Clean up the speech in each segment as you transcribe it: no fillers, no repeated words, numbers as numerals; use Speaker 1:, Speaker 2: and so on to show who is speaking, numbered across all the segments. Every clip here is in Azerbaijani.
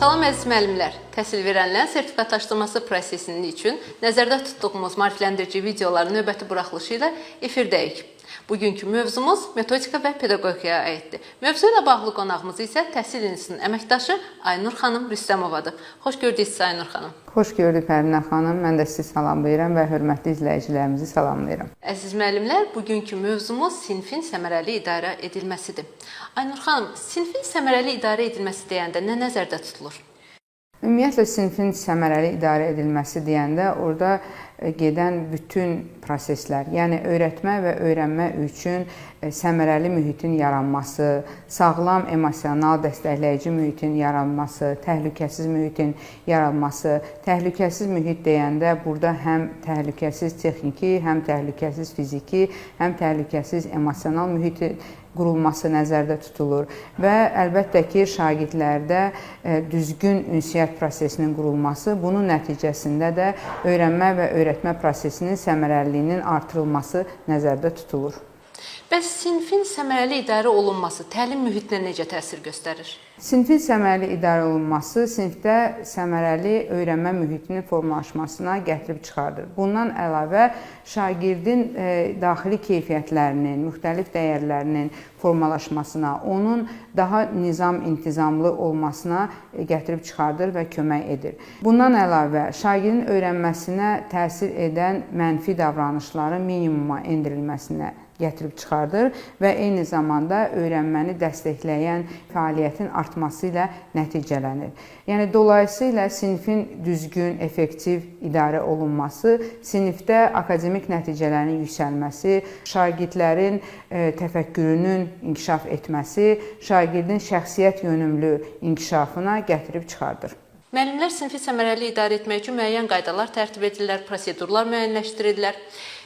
Speaker 1: Salam əziz müəllimlər. Təhsil verənlərin sertifikatlaşdırması prosesinin üçün nəzərdə tutduğumuz maarifləndirici videoların növbəti buraxılışı ilə efirdəyik. Bugünkü mövzumuz metodika və pedaqogikaya aiddir. Mövzu ilə bağlı qonağımız isə Təhsil İnstitutunun əməkdaşı Aynur xanım Rüstəmovadır. Xoş gördük sizi, Aynur xanım.
Speaker 2: Xoş gördük, Pərvinə xanım. Mən də sizi salamlayıram və hörmətli izləyicilərimizi salamlayıram.
Speaker 1: Əziz müəllimlər, bugünkü mövzumuz sinfin səmərəli idarə edilməsidir. Aynur xanım, sinfin səmərəli idarə edilməsi deyəndə nə nəzərdə tutulur?
Speaker 2: Ümumiyyətlə sinfin səmərəli idarə edilməsi deyəndə orada gedən bütün proseslər, yəni öyrətmə və öyrənmə üçün səmərəli mühitin yaranması, sağlam emosional dəstəkləyici mühitin yaranması, təhlükəsiz mühitin yaranması. Təhlükəsiz mühit deyəndə burada həm təhlükəsiz texniki, həm təhlükəsiz fiziki, həm təhlükəsiz emosional mühitin qurulması nəzərdə tutulur və əlbəttə ki, şagirdlərdə düzgün ünsiyyət prosesinin qurulması, bunun nəticəsində də öyrənmə və öyrətmə prosesinin səmərəliliyinin artırılması nəzərdə tutulur.
Speaker 1: Bəs sinfin səmərəli idarə olunması təlim mühitinə necə təsir göstərir?
Speaker 2: Sinfin səmərəli idarə olunması sinfdə səmərəli öyrənmə mühitinin formalaşmasına gətirib çıxardır. Bundan əlavə şagirdin daxili keyfiyyətlərinin, müxtəlif dəyərlərinin formalaşmasına, onun daha nizam-intizamlı olmasına gətirib çıxardır və kömək edir. Bundan əlavə şagirdin öyrənməsinə təsir edən mənfi davranışların minimuma endirilməsinə gətirib çıxardır və eyni zamanda öyrənməni dəstəkləyən fəaliyyətin artması ilə nəticələnir. Yəni dolayısıyla sinfin düzgün, effektiv idarə olunması, sinifdə akademik nəticələrin yüksəlməsi, şagirdlərin təfəkkürünün inkişaf etməsi, şagirdin şəxsiyyət yönümlü inkişafına gətirib çıxardır.
Speaker 1: Müəllimlər sinfi səmərəli idarə etmək üçün müəyyən qaydalar tərtib edirlər, prosedurlar müəyyənləşdirirlər.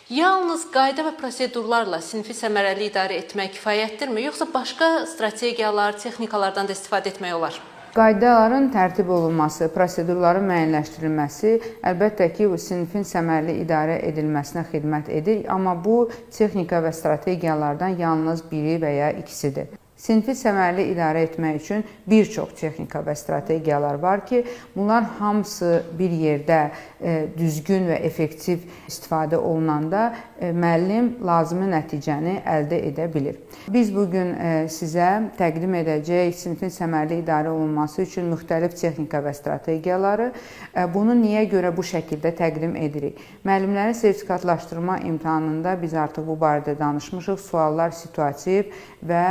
Speaker 1: Yalnız qayda və prosedurlarla sinfi səmərəli idarə etmək kifayətdirmi, yoxsa başqa strategiyalar, texnikalardan da istifadə etmək olar?
Speaker 2: Qaydaların tərtib olunması, prosedurların müəyyənləşdirilməsi əlbəttə ki, bu sinfin səmərəli idarə edilməsinə xidmət edir, amma bu texnika və strategiyalardan yalnız biri və ya ikisidir. Sinfi səmərəli idarə etmək üçün bir çox texnika və strategiyalar var ki, bunlar hamısı bir yerdə düzgün və effektiv istifadə olunanda müəllim lazımi nəticəni əldə edə bilir. Biz bu gün sizə təqdim edəcəyik sinfin səmərəli idarə olunması üçün müxtəlif texnika və strategiyaları. Bunu niyə görə bu şəkildə təqdim edirik? Müəllimlərin sertifikatlaşdırma imtahanında biz artıq bu barədə danışmışıq. Suallar situativ və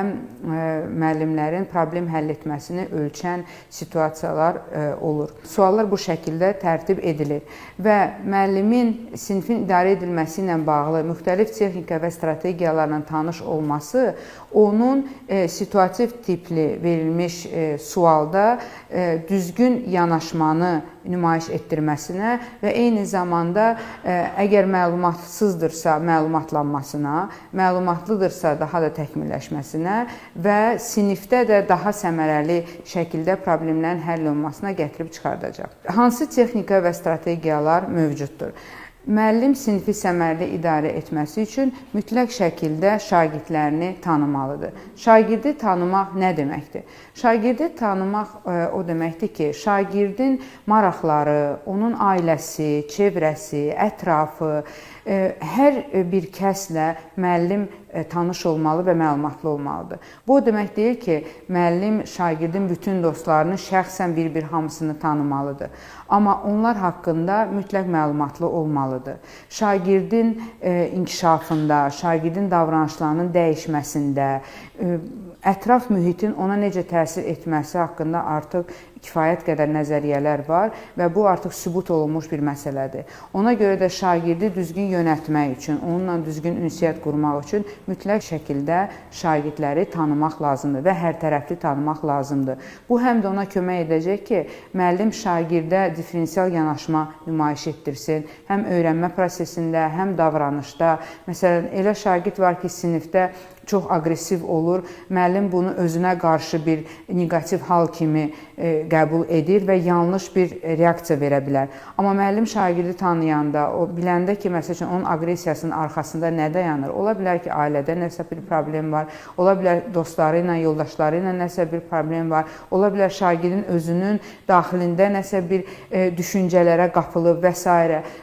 Speaker 2: müəllimlərin problem həll etməsini ölçən situasiyalar olur. Suallar bu şəkildə tərtib edilir və müəllimin sinfin idarə edilməsi ilə bağlı müxtəlif texnika və strategiyalarla tanış olması onun situativ tipli verilmiş sualda düzgün yanaşmanı nümayiş etdirməsinə və eyni zamanda əgər məlumatsızdırsa məlumatlanmasına, məlumatlıdırsa daha da təkmilləşməsinə və sinifdə də daha səmərəli şəkildə problemlərin həll olunmasına gətirib çıxardacaq. Hansı texnika və strategiyalar mövcuddur? Müəllim sinfi səmərəli idarə etməsi üçün mütləq şəkildə şagirdlərini tanımalıdır. Şagirdi tanımaq nə deməkdir? Şagirdi tanımaq o deməkdir ki, şagirdin maraqları, onun ailəsi, çevrəsi, ətrafı, hər bir kəslə müəllim tanış olmalı və məlumatlı olmalıdır. Bu o demək deyil ki, müəllim şagirdin bütün dostlarını şəxsən bir-bir hamısını tanımalıdır. Amma onlar haqqında mütləq məlumatlı olmalıdır. Şagirdin inkişafında, şagirdin davranışlarının dəyişməsində, ətraf mühitin ona necə təsir etməsi haqqında artıq kifayət qədər nəzəriyyələr var və bu artıq sübut olunmuş bir məsələdir. Ona görə də şagirdi düzgün yönəltmək üçün, onunla düzgün ünsiyyət qurmaq üçün mütləq şəkildə şagirdləri tanımaq lazımdır və hərtərəfli tanımaq lazımdır. Bu həm də ona kömək edəcək ki, müəllim şagirdə diferensial yanaşma nümayiş etdirsin, həm öyrənmə prosesində, həm davranışda. Məsələn, elə şagird var ki, sinifdə çox aqressiv olur. Müəllim bunu özünə qarşı bir neqativ hal kimi qəbul qəbul edir və yanlış bir reaksiya verə bilər. Amma müəllim şagirdi tanıyanda, o biləndə ki, məsəl üçün onun aqressiyasının arxasında nə dayanır? Ola bilər ki, ailədə nəsə bir problem var, ola bilər dostları ilə, yoldaşları ilə nəsə bir problem var, ola bilər şagirdin özünün daxilində nəsə bir düşüncələrə qapılıb və s.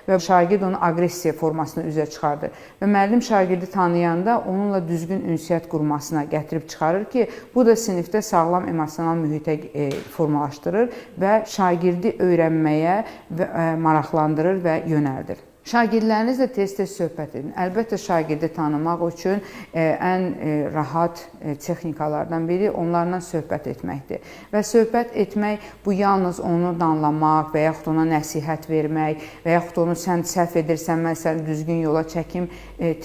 Speaker 2: və şagird onu aqressiya formasını üzə çıxardır. Və müəllim şagirdi tanıyanda onunla düzgün ünsiyyət qurmasına gətirib çıxarır ki, bu da sinifdə sağlam emosional mühitə formalaşdırır və şagirdi öyrənməyə maraqlandırır və yönəldir. Şagirdlərinizlə tez-tez söhbət edin. Əlbəttə, şagirdi tanımaq üçün ən rahat texnikalardan biri onlarla söhbət etməkdir. Və söhbət etmək bu yalnız onu danlamaq və yaxud ona nəsihət vermək və yaxud onu sən səhv edirsən, mən səni düzgün yola çəkim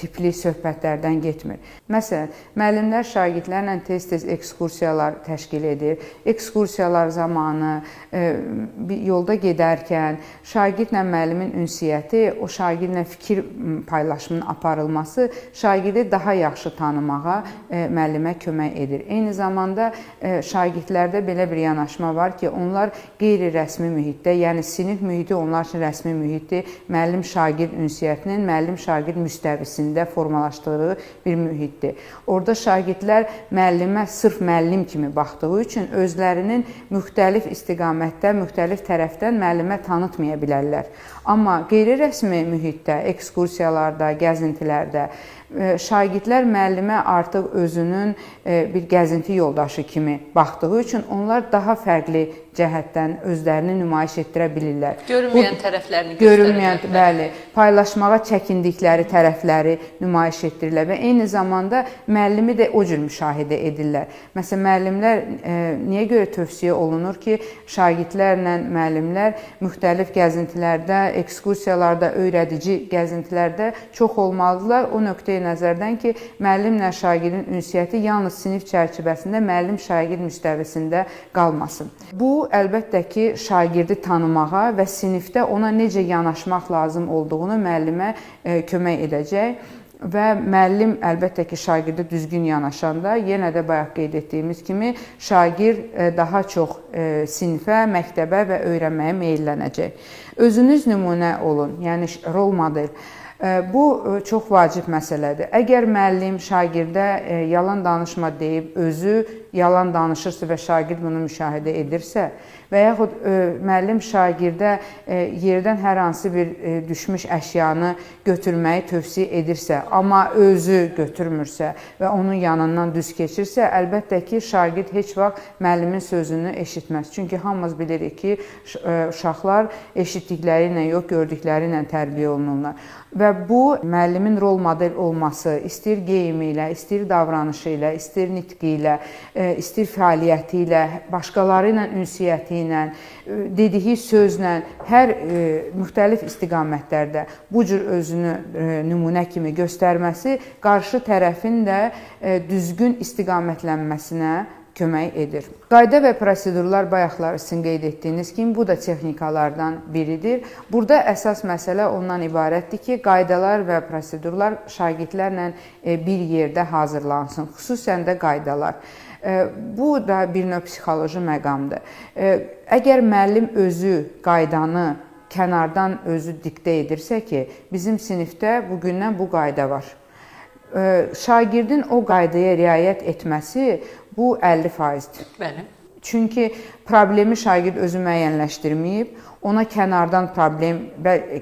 Speaker 2: tipli söhbətlərdən getmir. Məsələn, müəllimlər şagirdlərlə tez-tez ekskursiyalar təşkil edir. Ekskursiyalar zamanı yolda gedərkən şagirdlə müəllimin ünsiyyəti, o şagirdlə fikir paylaşımının aparılması şagirdi daha yaxşı tanımağa müəllimə kömək edir. Eyni zamanda şagirdlərdə belə bir yanaşma var ki, onlar qeyri-rəsmi mühitdə, yəni sinif mühiti onlar üçün rəsmi mühitdir, müəllim-şagird ünsiyyətinin müəllim-şagird müstəvisində formalaşdığı bir mühitdir. Orada şagirdlər müəllimə sırf müəllim kimi baxdığı üçün özlərinin müxtəlif istiqamətdə, müxtəlif tərəfdən müəllimə tanıtmaya bilərlər. Amma qeyri-rəsmi mühitdə, ekskursiyalarda, gəzintilərdə şagirdlər müəllimə artıq özünün bir gəzinti yoldaşı kimi baxdığı üçün onlar daha fərqli cəhətdən özlərini nümayiş etdirə bilirlər.
Speaker 1: Görünməyən tərəflərini
Speaker 2: göstərirlər. Bəli, paylaşmağa çəkindikləri tərəfləri nümayiş etdirirlər və eyni zamanda müəllimi də o cür müşahidə edirlər. Məsələn, müəllimlər niyə görə tövsiyə olunur ki, şagirdlərlə müəllimlər müxtəlif gəzintilərdə, ekskursiyalarda, öyrədici gəzintilərdə çox olmalıdırlar. O nöqteyi nəzərdən ki, müəllimlə şagirdin ünsiyyəti yalnız sinif çərçivəsində müəllim-şagird müstəvisində qalmasın. Bu, əlbəttə ki, şagirdi tanımağa və sinifdə ona necə yanaşmaq lazım olduğunu müəllimə kömək edəcək. Və müəllim əlbəttə ki, şagirdə düzgün yanaşanda, yenə də bayaq qeyd etdiyimiz kimi, şagird daha çox sinifə, məktəbə və öyrənməyə meyllənəcək. Özünüz nümunə olun, yəni rol model. Bu çox vacib məsələdir. Əgər müəllim şagirdə yalan danışma deyib, özü yalan danışırsa və şagird bunu müşahidə edirsə və yaxud müəllim şagirdə yerdən hər hansı bir düşmüş əşyanı götürməyi tövsiyə edirsə, amma özü götürmürsə və onun yanından düz keçirsə, əlbəttə ki, şagird heç vaxt müəllimin sözünü eşitməz. Çünki hamımız bilirik ki, uşaqlar eşitdikləri ilə yox, gördükləri ilə tərbiyə olunurlar. Və bu, müəllimin rol model olması, istəyir geyimi ilə, istəyir davranışı ilə, istəyir nitqi ilə, istəyir fəaliyyəti ilə, başqaları ilə ünsiyyəti ilə, dediyi sözlə, hər müxtəlif istiqamətlərdə bu cür özünü nümunə kimi göstərməsi qarşı tərəfin də düzgün istiqamətlənməsinə kömək edir. Qayda və prosedurlar bayaqlar sizin qeyd etdiyiniz kimi bu da texnikalardan biridir. Burada əsas məsələ ondan ibarətdir ki, qaydalar və prosedurlar şagirdlərlə bir yerdə hazırlansın, xüsusən də qaydalar. Bu da bir növ psixoloji məqamdır. Əgər müəllim özü qaydanı kənardan özü diktə edirsə ki, bizim sinifdə bugündən bu qayda var. Şagirdin o qaydaya riayət etməsi bu 50%-dir.
Speaker 1: Bəli.
Speaker 2: Çünki problemi şagird özü müəyyənləşdirməyib, ona kənardan problem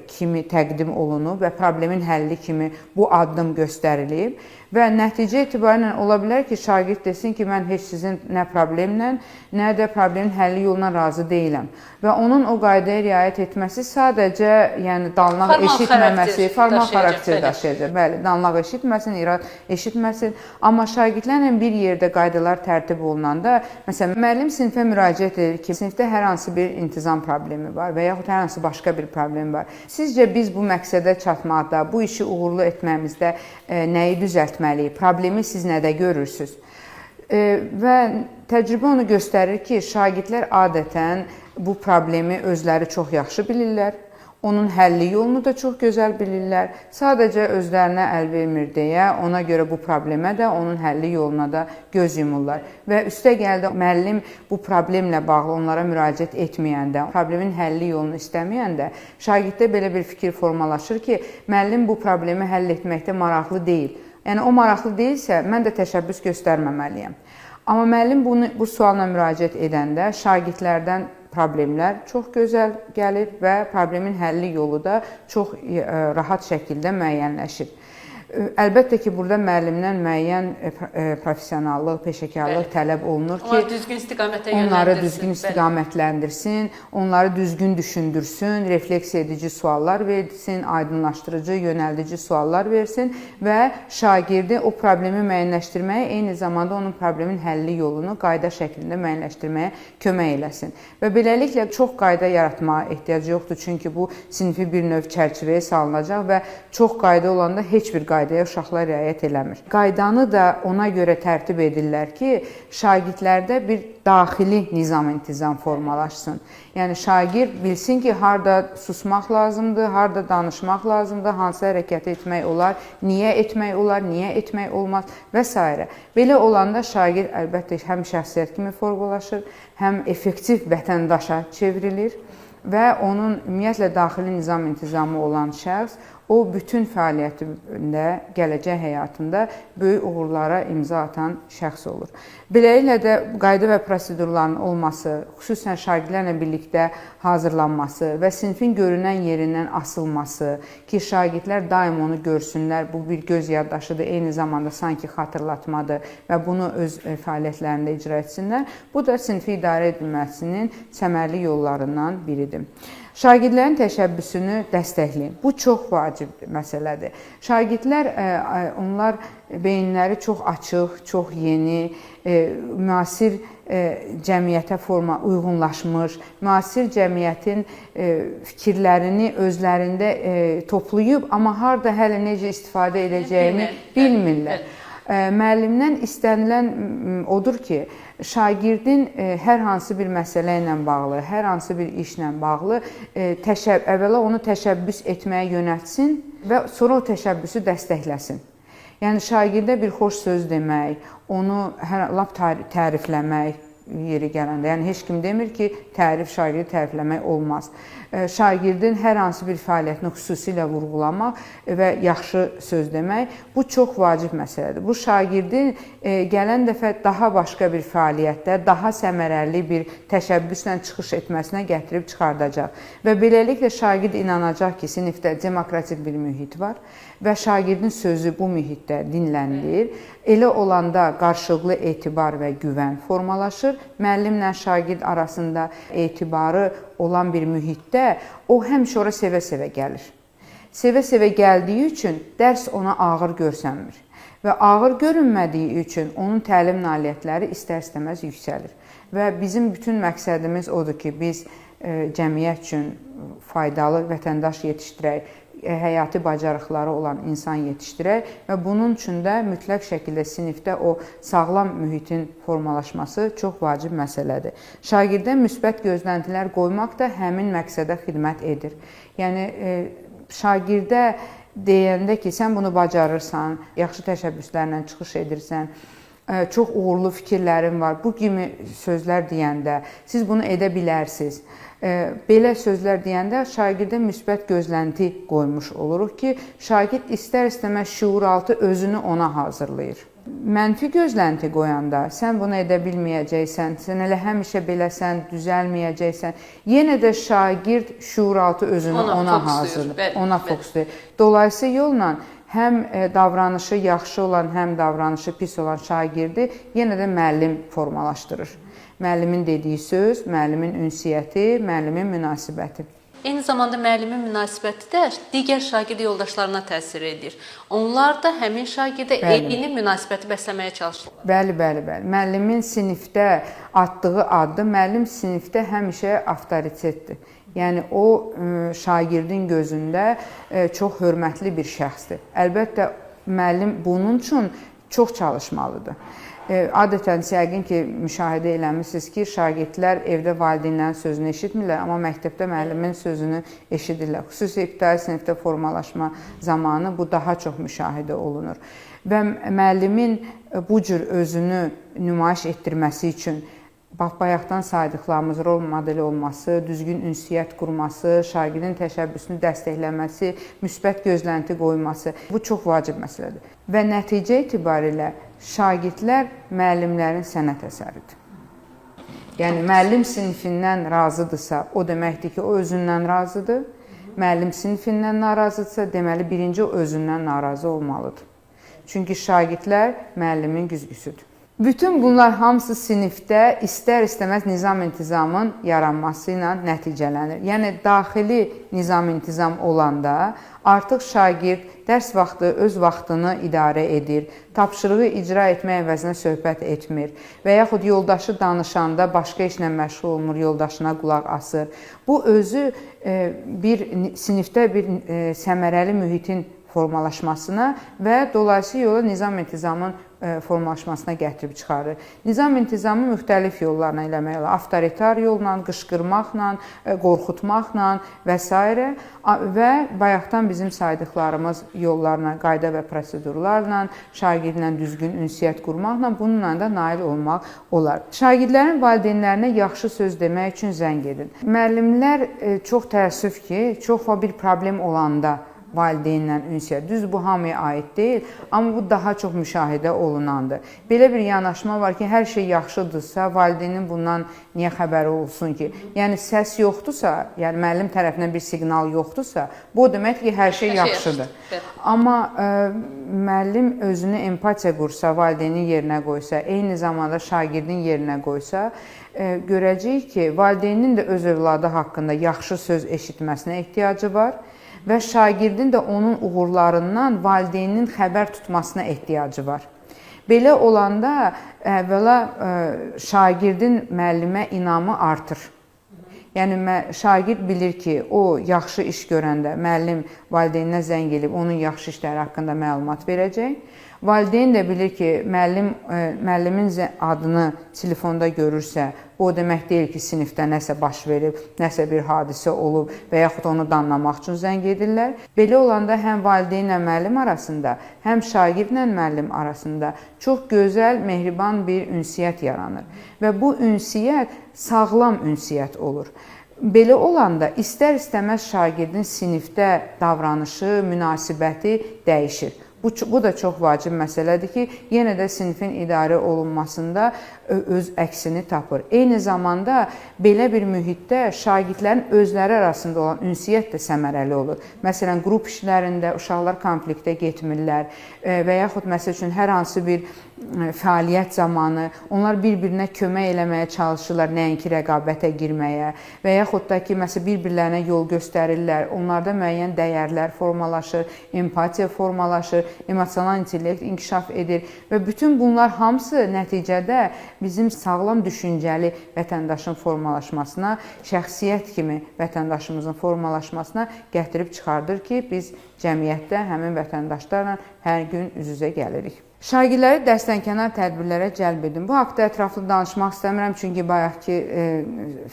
Speaker 2: kimi təqdim olunub və problemin həlli kimi bu addım göstərilib və nəticə etibarilə ola bilər ki, şagird desin ki, mən heç sizin nə problemlə, nə də problemin həlli yoluna razı deyiləm. Və onun o qaydaya riayət etməsi sadəcə, yəni danlaq eşitməməsi, formal xarakter daşıyacaq. Bəli, danlaq eşitməsin, irad eşitməsin. Amma şagirdlərlə bir yerdə qaydalar tərtib olunanda, məsələn, müəllim sinifə müraciət edir ki, sinifdə hər hansı bir intizam problemi var və yaxud hər hansı başqa bir problem var. Sizcə biz bu məqsədə çatmaqda, bu işi uğurlu etməyimizdə nəyi düzəltməliyik? Problemi siz nədə görürsünüz? Və təcrübə onu göstərir ki, şagirdlər adətən bu problemi özləri çox yaxşı bilirlər. Onun həlli yolunu da çox gözəl bilirlər. Sadəcə özlərinə əl vermir deyə ona görə bu problemə də, onun həlli yoluna da göz yumurlar. Və üstəgəl də müəllim bu problemlə bağlı onlara müraciət etməyəndə, problemin həlli yolunu istəməyəndə şagirddə belə bir fikir formalaşır ki, müəllim bu problemi həll etməkdə maraqlı deyil. Yəni o maraqlı deyilsə, mən də təşəbbüs göstərməməliyəm. Amma müəllim bu sualla müraciət edəndə şagirdlərdən problemlər çox gözəl gəlir və problemin həlli yolu da çox rahat şəkildə müəyyənləşir. Əlbəttə ki, burada müəllimdən müəyyən professionallıq, peşəkarlıq tələb olunur ki,
Speaker 1: onları düzgün istiqamətə yönləndirsin.
Speaker 2: Onları düzgün istiqamətləndirsin, onları düzgün düşündürsün, refleksiya edici suallar versin, aydınlaşdırıcı, yönəldici suallar versin və şagirdi o problemi müəyyənləşdirməyə, eyni zamanda onun problemin həlli yolunu qayda şəklində müəyyənləşdirməyə kömək eləsin. Və beləliklə çox qayda yaratmağa ehtiyac yoxdur, çünki bu sinfi bir növ çərçivəyə salınacaq və çox qayda olanda heç bir qaydaya uşaqlar riayət eləmir. Qaydanı da ona görə tərtib edirlər ki, şagirdlərdə bir daxili nizam-intizam formalaşsın. Yəni şagird bilsin ki, harda susmaq lazımdır, harda danışmaq lazımdır, hansı hərəkəti etmək olar, niyə etmək olar, niyə etmək olmaz və s. Belə olanda şagird əlbəttə həm şəxsiyyət kimi formalaşır, həm effektiv vətəndaşa çevrilir və onun ümumiyyətlə daxili nizam-intizamı olan şəxs o bütün fəaliyyətində, gələcək həyatında böyük uğurlara imza atan şəxs olur. Beləliklə də qayda və prosedurların olması, xüsusən şagirdlərlə birlikdə hazırlanması və sinfin görünən yerindən asılması ki, şagirdlər daim onu görsünlər, bu bir göz yaddaşıdır, eyni zamanda sanki xatırlatmadır və bunu öz fəaliyyətlərində icra etsinlər. Bu da sinfi idarə edilməsinin səmərli yollarından biridir. Şagirdlərin təşəbbüsünü dəstəkləyin. Bu çox vacib məsələdir. Şagirdlər, onlar beyinləri çox açıq, çox yeni, müasir cəmiyyətə forma uyğunlaşmış, müasir cəmiyyətin fikirlərini özlərində toplayıb, amma harda hələ necə istifadə edəcəyini bilmirlər. Müəllimdən istənilən odur ki, şagirdin hər hansı bir məsələ ilə bağlı, hər hansı bir işlə bağlı əvvəla onu təşəbbüs etməyə yönəltsin və sonra o təşəbbüsü dəstəkləsin. Yəni şagirdə bir xoş söz demək, onu lap tərifləmək yeri gələndə. Yəni heç kim demir ki, tərif şagirdi tərifləmək olmaz. Şagirdin hər hansı bir fəaliyyətini xüsusilə vurğulamaq və yaxşı söz demək, bu çox vacib məsələdir. Bu şagirdin gələn dəfə daha başqa bir fəaliyyətdə, daha səmərəli bir təşəbbüslə çıxış etməsinə gətirib çıxardacaq. Və beləliklə şagird inanacaq ki, sinifdə demokratik bir mühit var və şagirdin sözü bu mühitdə dinlənilir. Elə olanda qarşılıqlı etibar və güvən formalaşır. Müəllimlə şagird arasında etibarı olan bir mühitdə o həmişə ora sevə-sevə gəlir. Sevə-sevə gəldiyi üçün dərs ona ağır görsənmir və ağır görünmədiyi üçün onun təlim nailiyyətləri istər-istəməz yüksəlir. Və bizim bütün məqsədimiz odur ki, biz cəmiyyət üçün faydalı vətəndaş yetişdirək, həyati bacarıqları olan insan yetişdirək və bunun üçün də mütləq şəkildə sinifdə o sağlam mühitin formalaşması çox vacib məsələdir. Şagirdə müsbət gözləntilər qoymaq da həmin məqsədə xidmət edir. Yəni şagirdə deyəndə ki, sən bunu bacarırsan, yaxşı təşəbbüslərlə çıxış edirsən, çox uğurlu fikirlərin var, bu kimi sözlər deyəndə, siz bunu edə bilərsiniz. Belə sözlər deyəndə şagirdə müsbət gözlənti qoymuş oluruq ki, şagird istər-istəməz şüuraltı özünü ona hazırlayır. Mənfi gözlənti qoyanda, sən bunu edə bilməyəcəksən, sən elə həmişə beləsən, düzəlməyəcəksən, yenə də şagird şüuraltı özünü ona hazırlayır, ona fokuslayır. Dolayısıyla yolla həm davranışı yaxşı olan, həm davranışı pis olan şagirdi yenə də müəllim formalaşdırır. Müəllimin dediyi söz, müəllimin ünsiyyəti, müəllimin münasibəti.
Speaker 1: Eyni zamanda müəllimin münasibəti də digər şagird yoldaşlarına təsir edir. Onlar da həmin şagirdə eyni münasibəti bəsləməyə çalışırlar.
Speaker 2: Bəli, bəli, bəli. Müəllimin sinifdə atdığı addım, müəllim sinifdə həmişə avtoritetdir. Yəni o şagirdin gözündə çox hörmətli bir şəxsdir. Əlbəttə müəllim bunun üçün çox çalışmalıdır. Adətən yəqin ki, müşahidə eləmisiniz ki, şagirdlər evdə valideynlərin sözünü eşitmirlər, amma məktəbdə müəllimin sözünü eşidirlər. Xüsusi ibtidai sinifdə formalaşma zamanı bu daha çox müşahidə olunur. Və müəllimin bu cür özünü nümayiş etdirməsi üçün bax, bayaqdan saydıqlarımız rol modeli olması, düzgün ünsiyyət qurması, şagirdin təşəbbüsünü dəstəkləməsi, müsbət gözlənti qoyması, bu çox vacib məsələdir. Və nəticə etibarilə şagirdlər müəllimlərin sənət əsəridir. Yəni, müəllim sinifindən razıdırsa, o deməkdir ki, o özündən razıdır. Müəllim sinifindən narazıdırsa, deməli, birinci o özündən narazı olmalıdır. Çünki şagirdlər müəllimin güzgüsüdür. Bütün bunlar hamısı sinifdə istər-istəməz nizam-intizamın yaranması ilə nəticələnir. Yəni, daxili nizam-intizam olanda artıq şagird dərs vaxtı öz vaxtını idarə edir, tapşırığı icra etmək əvəzinə söhbət etmir və yaxud yoldaşı danışanda başqa işlə məşğul olmur, yoldaşına qulaq asır. Bu özü bir sinifdə bir səmərəli mühitin formalaşmasına və dolayısıyla yola nizam-intizamın formalaşmasına gətirib çıxarır. Nizam-intizamı müxtəlif yollarla eləmək olar. Avtoritar yolla, qışqırmaqla, qorxutmaqla və s. və bayaqdan bizim saydıqlarımız yollarla, qayda və prosedurlarla, şagirdlə düzgün ünsiyyət qurmaqla bununla da nail olmaq olar. Şagirdlərin valideynlərinə yaxşı söz demək üçün zəng edin. Müəllimlər çox təəssüf ki, çox bir problem olanda valideynlə ünsiyyət. Düz bu hamıya aid deyil, amma bu daha çox müşahidə olunandır. Belə bir yanaşma var ki, hər şey yaxşıdırsa, valideynin bundan niyə xəbəri olsun ki? Yəni səs yoxdursa, yəni müəllim tərəfindən bir siqnal yoxdursa, bu o deməkdir ki, hər şey yaxşıdır. Amma müəllim özünü empatiya qursa, valideynin yerinə qoysa, eyni zamanda şagirdin yerinə qoysa, görəcəyik ki, valideynin də öz övladı haqqında yaxşı söz eşitməsinə ehtiyacı var və şagirdin də onun uğurlarından valideyninin xəbər tutmasına ehtiyacı var. Belə olanda əvvəla şagirdin müəllimə inamı artır. Yəni şagird bilir ki, o yaxşı iş görəndə müəllim valideyninə zəng edib onun yaxşı işləri haqqında məlumat verəcək. Valideyn də bilir ki, müəllimin adını telefonda görürsə, bu o demək deyil ki, sinifdə nəsə baş verib, nəsə bir hadisə olub və yaxud onu danlamaq üçün zəng edirlər. Belə olanda həm valideynlə müəllim arasında, həm şagirdlə müəllim arasında çox gözəl, mehriban bir ünsiyyət yaranır və bu ünsiyyət sağlam ünsiyyət olur. Belə olanda istər-istəməz şagirdin sinifdə davranışı, münasibəti dəyişir. Bu da çox vacib məsələdir ki, yenə də sinifin idarə olunmasında öz əksini tapır. Eyni zamanda belə bir mühitdə şagirdlərin özləri arasında olan ünsiyyət də səmərəli olur. Məsələn, qrup işlərində uşaqlar konfliktə getmirlər və yaxud məsəl üçün hər hansı bir fəaliyyət zamanı onlar bir-birinə kömək eləməyə çalışırlar, nəinki rəqabətə girməyə və yaxud da ki, məsələn, bir-birlərinə yol göstərirlər, onlarda müəyyən dəyərlər formalaşır, empatiya formalaşır, emosional intellekt inkişaf edir və bütün bunlar hamısı nəticədə bizim sağlam düşüncəli vətəndaşın formalaşmasına, şəxsiyyət kimi vətəndaşımızın formalaşmasına gətirib çıxardır ki, biz cəmiyyətdə həmin vətəndaşlarla hər gün üz-üzə gəlirik. Şagirdləri dərsdənkənar tədbirlərə cəlb edin. Bu haqda ətraflı danışmaq istəmirəm, çünki bayaqki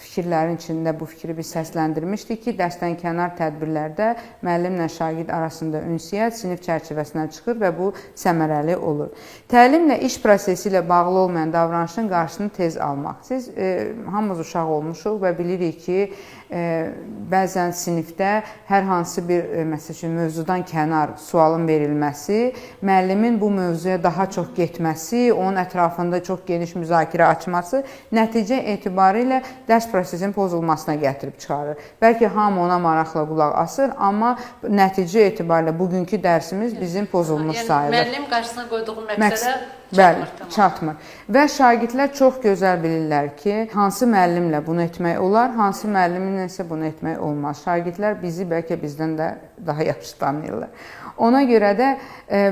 Speaker 2: fikirlərin içində bu fikri biz səsləndirmişdik ki, dərsdənkənar tədbirlərdə müəllimlə şagird arasında ünsiyyət sinif çərçivəsindən çıxır və bu səmərəli olur. Təlimlə iş prosesi ilə bağlı olmayan davranışın qarşısını tez almaq. Siz hamımız uşaq olmuşuq və bilirik ki, bəzən sinifdə hər hansı bir məsəl üçün mövzudan kənar sualın verilməsi, müəllimin bu mövzuya daha çox getməsi, onun ətrafında çox geniş müzakirə açması nəticə etibarilə dərs prosesinin pozulmasına gətirib çıxarır. Bəlkə hamı ona maraqla qulaq asır, amma nəticə etibarilə bugünkü dərsimiz bizim pozulmuş sayılır.
Speaker 1: Müəllim qarşısına qoyduğu məqsədə
Speaker 2: Bəli, çatmır. Və şagirdlər çox gözəl bilirlər ki, hansı müəllimlə bunu etmək olar, hansı müəllimlə isə bunu etmək olmaz. Şagirdlər bizi bəlkə bizdən də daha yaxşı tanıyırlar. Ona görə də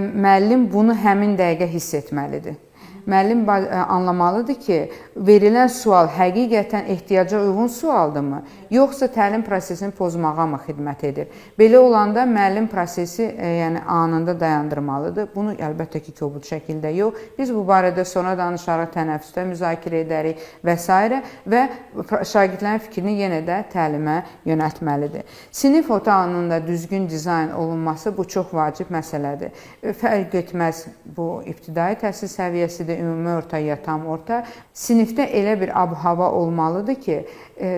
Speaker 2: müəllim bunu həmin dəqiqə hiss etməlidir. Müəllim anlamalıdır ki, verilən sual həqiqətən ehtiyaca uyğun sualdırmı, yoxsa təlim prosesini pozmağa mı xidmət edir? Belə olanda müəllim prosesi yəni anında dayandırmalıdır. Bunu əlbəttə ki, kobud şəkildə yox. Biz bu barədə sonra danışarıq, tənəffüsdə müzakirə edərik və s. və şagirdlərin fikrini yenə də təlimə yönəltməlidir. Sinif otağının da düzgün dizayn olunması bu çox vacib məsələdir. Fərq etməz bu ibtidai təhsil səviyyəsidir, ümumi orta ya tam orta. Sinifdə elə bir ab-hava olmalıdır ki,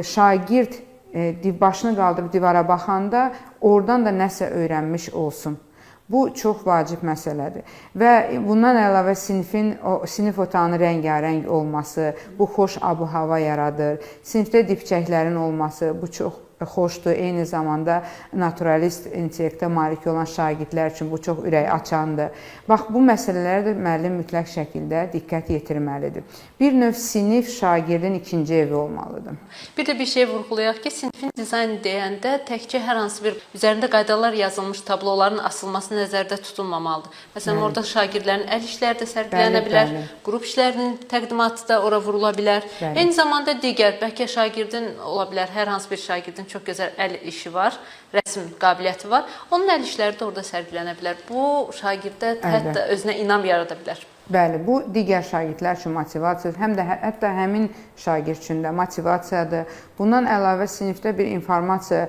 Speaker 2: şagird başını qaldırıb divara baxanda oradan da nəsə öyrənmiş olsun. Bu çox vacib məsələdir. Və bundan əlavə sinif otağının rəngarəng olması, bu xoş ab-hava yaradır. Sinifdə dipçəklərin olması, bu çox xoşdur. Eyni zamanda naturalist intellektə malik olan şagirdlər üçün bu çox ürək açandır. Bax, bu məsələlərə də müəllim mütləq şəkildə diqqət yetirməlidir. Bir növ sinif şagirdin ikinci evi olmalıdır.
Speaker 1: Bir də bir şey vurğulayaq ki, sinifin dizaynı deyəndə təkcə hər hansı bir üzərində qaydalar yazılmış tabloların asılması nəzərdə tutulmamalıdır. Məsələn, orada şagirdlərin əl işləri də sərgilənə bilər, qrup işlərinin təqdimatı da ora vurula bilər. Bəli. Eyni zamanda digər, bəlkə şagirdin ola bilər, hər hansı bir şagirdin çox gözəl əl işi var, rəsm qabiliyyəti var. Onun əl işləri də orada sərgilənə bilər. Bu şagirdə hətta özünə inam yarada bilər.
Speaker 2: Bəli, bu digər şagirdlər üçün motivasiyadır, həm də hətta həmin şagird üçün də motivasiyadır. Bundan əlavə sinifdə bir informasiya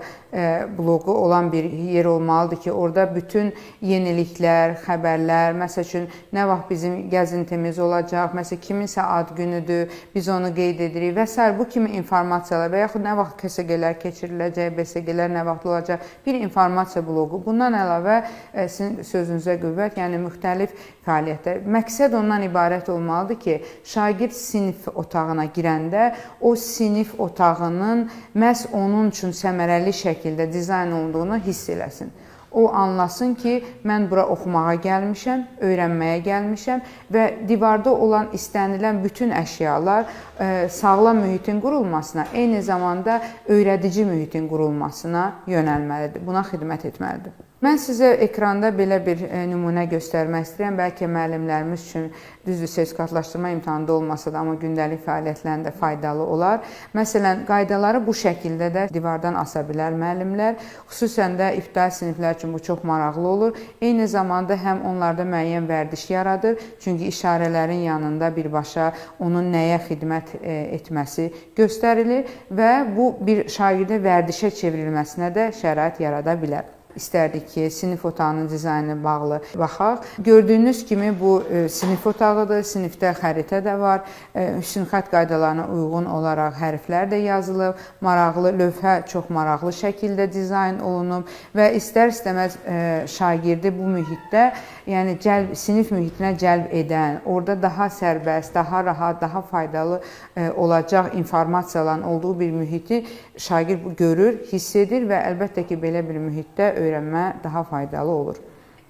Speaker 2: bloqu olan bir yer olmalıdır ki, orada bütün yeniliklər, xəbərlər, məsəl üçün nə vaxt bizim gəzintimiz olacaq, məsələn kiminsə ad günüdür, biz onu qeyd edirik və s. Bu kimi informasiyalar və yaxud nə vaxt KSG-lər keçiriləcək, BSG-lər nə vaxt olacaq, bir informasiya bloqu. Bundan əlavə sizin sözünüzə qüvvət, yəni müxtəlif fəaliyyətlər. Məqsəd ondan ibarət olmalıdır ki, şagird sinif otağına girəndə o sinif otağının məhz onun üçün səmərəli şəkildə dizayn olunduğunu hiss eləsin. O anlasın ki, mən bura oxumağa gəlmişəm, öyrənməyə gəlmişəm və divarda olan istənilən bütün əşyalar sağlam mühitin qurulmasına, eyni zamanda öyrədici mühitin qurulmasına yönəlməlidir, buna xidmət etməlidir. Mən sizə ekranda belə bir nümunə göstərmək istəyirəm. Bəlkə müəllimlərimiz üçün düzdür sertifikatlaşdırma imtahanında olmasa da, amma gündəlik fəaliyyətlərində faydalı olar. Məsələn, qaydaları bu şəkildə də divardan asa bilər müəllimlər. Xüsusən də ibtidai siniflər üçün bu çox maraqlı olur. Eyni zamanda həm onlarda müəyyən vərdiş yaradır. Çünki işarələrin yanında birbaşa onun nəyə xidmət etməsi göstərilir və bu bir şagirdə vərdişə çevrilməsinə də şərait yarada bilər. İstərdik ki, sinif otağının dizaynına bağlı baxaq. Gördüyünüz kimi bu sinif otağıdır, sinifdə xəritə də var, hüsnxətt qaydalarına uyğun olaraq hərflər də yazılıb, maraqlı lövhə çox maraqlı şəkildə dizayn olunub və istər-istəməz şagirdi bu mühitdə, yəni sinif mühitinə cəlb edən, orada daha sərbəst, daha rahat, daha faydalı olacaq informasiyaların olduğu bir mühiti şagird görür, hiss edir və əlbəttə ki, belə bir mühitdə öyrənmə daha faydalı olur.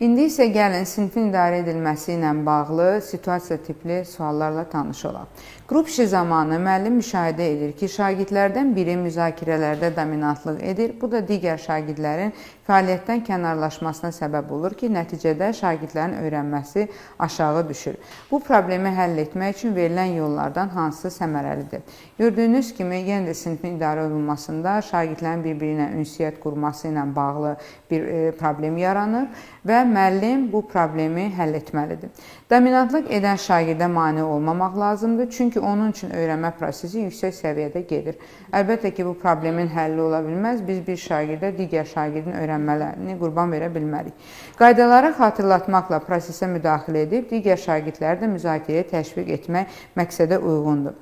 Speaker 2: İndi isə gəlin sinifin idarə edilməsi ilə bağlı situasiya tipli suallarla tanış olaq. Qrup işi zamanı müəllim müşahidə edir ki, şagirdlərdən biri müzakirələrdə dominantlıq edir. Bu da digər şagirdlərin fəaliyyətdən kənarlaşmasına səbəb olur ki, nəticədə şagirdlərin öyrənməsi aşağı düşür. Bu problemi həll etmək üçün verilən yollardan hansı səmərəlidir? Gördüyünüz kimi, yenə də sinifin idarə olunmasında şagirdlərin bir-biri ilə ünsiyyət qurması ilə bağlı bir problem yaranır və müəllim bu problemi həll etməlidir. Dominantlıq edən şagirdə mane olmamaq lazımdır, çünki onun üçün öyrənmə prosesi yüksək səviyyədə gedir. Əlbəttə ki, bu problemin həlli ola bilməz. Biz bir şagirdə digər şagirdin öyrənmələrini qurban verə bilmərik. Qaydaları xatırlatmaqla prosesə müdaxilə edib, digər şagirdləri də müzakirəyə təşviq etmək məqsədə uyğundur.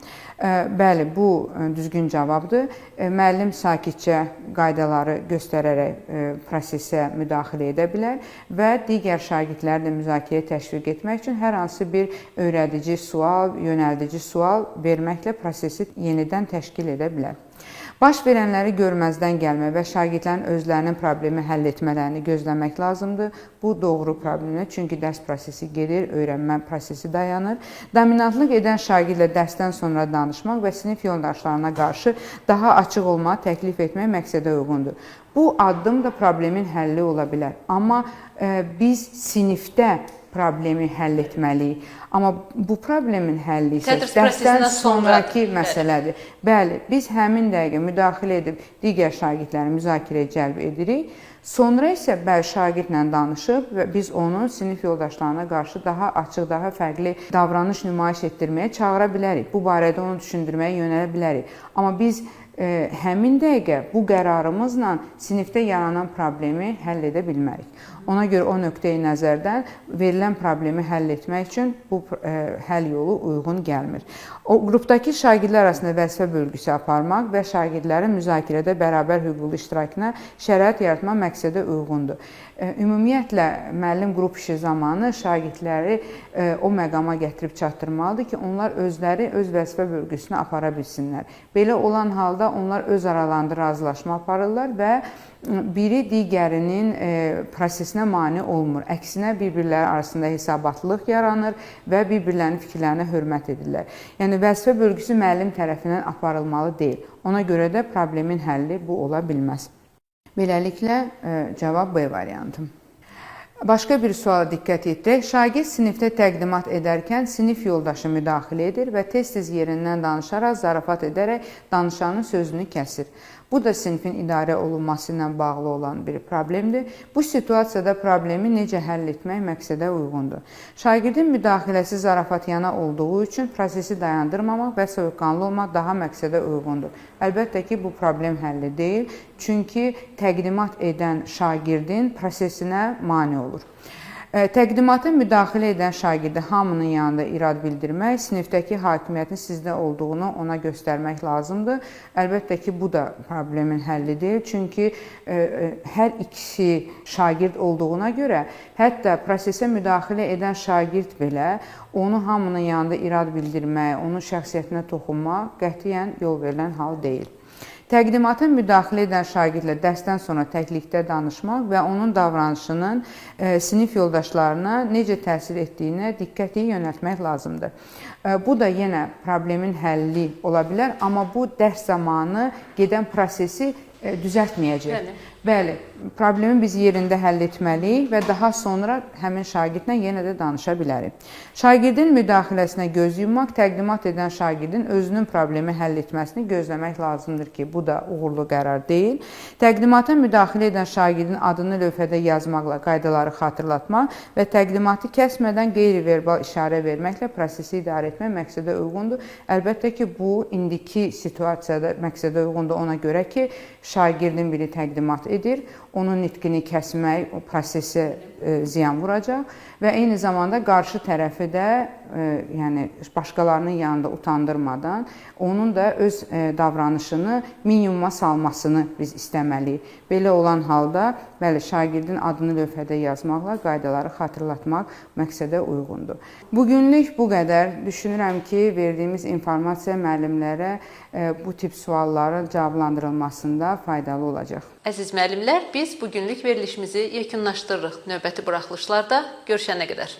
Speaker 2: Bəli, bu düzgün cavabdır. Müəllim sakitcə qaydaları göstərərək prosesə müdaxilə edə bilər və digər şagirdləri də müzakirəyə təşviq etmək üçün hər hansı bir öyrədici sual, yönəldici sual verməklə prosesi yenidən təşkil edə bilər. Baş verənləri görməzdən gəlmək və şagirdlərin özlərinin problemi həll etmələrini gözləmək lazımdır. Bu doğru problemdir, çünki dərs prosesi gedir, öyrənmə prosesi dayanır. Dominantlıq edən şagirdlə dərsdən sonra danışmaq və sinif yoldaşlarına qarşı daha açıq olmağı təklif etmək məqsədə uyğundur. Bu addım da problemin həlli ola bilər. Amma biz sinifdə problemi həll etməliyik. Amma bu problemin həlli isə
Speaker 1: Tədris
Speaker 2: dərsdən
Speaker 1: prosesindən
Speaker 2: sonrakı
Speaker 1: sonradır.
Speaker 2: Məsələdir. Bəli, biz həmin dəqiqə müdaxilə edib digər şagirdləri müzakirəyə cəlb edirik. Sonra isə bəli, şagirdlə danışıb və biz onu sinif yoldaşlarına qarşı daha açıq, daha fərqli davranış nümayiş etdirməyə çağıra bilərik. Bu barədə onu düşündürməyə yönələ bilərik. Amma biz həmin dəqiqə bu qərarımızla sinifdə yaranan problemi həll edə bilmərik. Ona görə o nöqteyi nəzərdən verilən problemi həll etmək üçün bu həll yolu uyğun gəlmir. O qrupdakı şagirdlər arasında vəzifə bölgüsü aparmaq və şagirdlərin müzakirədə bərabər hüquqlu iştirakına şərait yaratmaq məqsədə uyğundur. Ümumiyyətlə müəllim qrup işi zamanı şagirdləri o məqama gətirib çatdırmalıdır ki, onlar özləri öz vəzifə bölgüsünü apara bilsinlər. Belə olan halda onlar öz aralarında razılaşma aparırlar və biri digərinin prosesinə mane olmur. Əksinə bir-birləri arasında hesabatlılıq yaranır və bir-birlərinin fikirlərinə hörmət edirlər. Yəni vəzifə bölgüsü müəllim tərəfindən aparılmalı deyil. Ona görə də problemin həlli bu ola bilməz. Beləliklə cavab B variantı. Başqa bir suala diqqət yetirək. Şagird sinifdə təqdimat edərkən sinif yoldaşı müdaxilə edir və tez-tez yerindən danışaraq, zarafat edərək danışanın sözünü kəsir. Bu da sinifin idarə olunması ilə bağlı olan bir problemdir. Bu situasiyada problemi necə həll etmək məqsədə uyğundur? Şagirdin müdaxiləsi zarafatyana olduğu üçün prosesi dayandırmamaq və soyuqqanlı olmaq daha məqsədə uyğundur. Əlbəttə ki, bu problem həlli deyil, çünki təqdimat edən şagirdin prosesinə mane olur. Təqdimata müdaxilə edən şagirdi hamının yanında irad bildirmək, sinifdəki hakimiyyətin sizdə olduğunu ona göstərmək lazımdır. Əlbəttə ki, bu da problemin həlli deyil. Çünki hər ikisi şagird olduğuna görə, hətta prosesə müdaxilə edən şagird belə onu hamının yanında irad bildirmək, onun şəxsiyyətinə toxunmaq qətiyyən yol verilən hal deyil. Təqdimata müdaxilə edən şagirdlə dərsdən sonra təklikdə danışmaq və onun davranışının sinif yoldaşlarına necə təsir etdiyinə diqqəti yönəltmək lazımdır. Bu da yenə problemin həlli ola bilər, amma bu dərs zamanı gedən prosesi düzəltməyəcək.
Speaker 1: Bəli.
Speaker 2: Bəli, problemi biz yerində həll etməliyik və daha sonra həmin şagirdlə yenə də danışa bilərik. Şagirdin müdaxiləsinə göz yummaq, təqdimat edən şagirdin özünün problemi həll etməsini gözləmək lazımdır ki, bu da uğurlu qərar deyil. Təqdimata müdaxilə edən şagirdin adını lövhədə yazmaqla qaydaları xatırlatmaq və təqdimatı kəsmədən qeyri-verbal işarə verməklə prosesi idarə etmək məqsədə uyğundur. Əlbəttə ki, bu indiki situasiyada məqsədə uyğundur ona görə ki, şagirdin biri təqdimat edir, onun nitqini kəsmək o prosesə ziyan vuracaq və eyni zamanda qarşı tərəfi də yəni başqalarının yanında utandırmadan onun da öz davranışını minimuma salmasını biz istəməliyik. Belə olan halda, bəli, şagirdin adını lövhədə yazmaqla qaydaları xatırlatmaq məqsədə uyğundur. Bugünlük bu qədər. Düşünürəm ki, verdiyimiz informasiya müəllimlərə bu tip sualların cavablandırılmasında faydalı olacaq.
Speaker 1: Əziz müəllimlər, biz bugünlük verilişimizi yekunlaşdırırıq. Növbəti buraxılışlarda görüşənə qədər.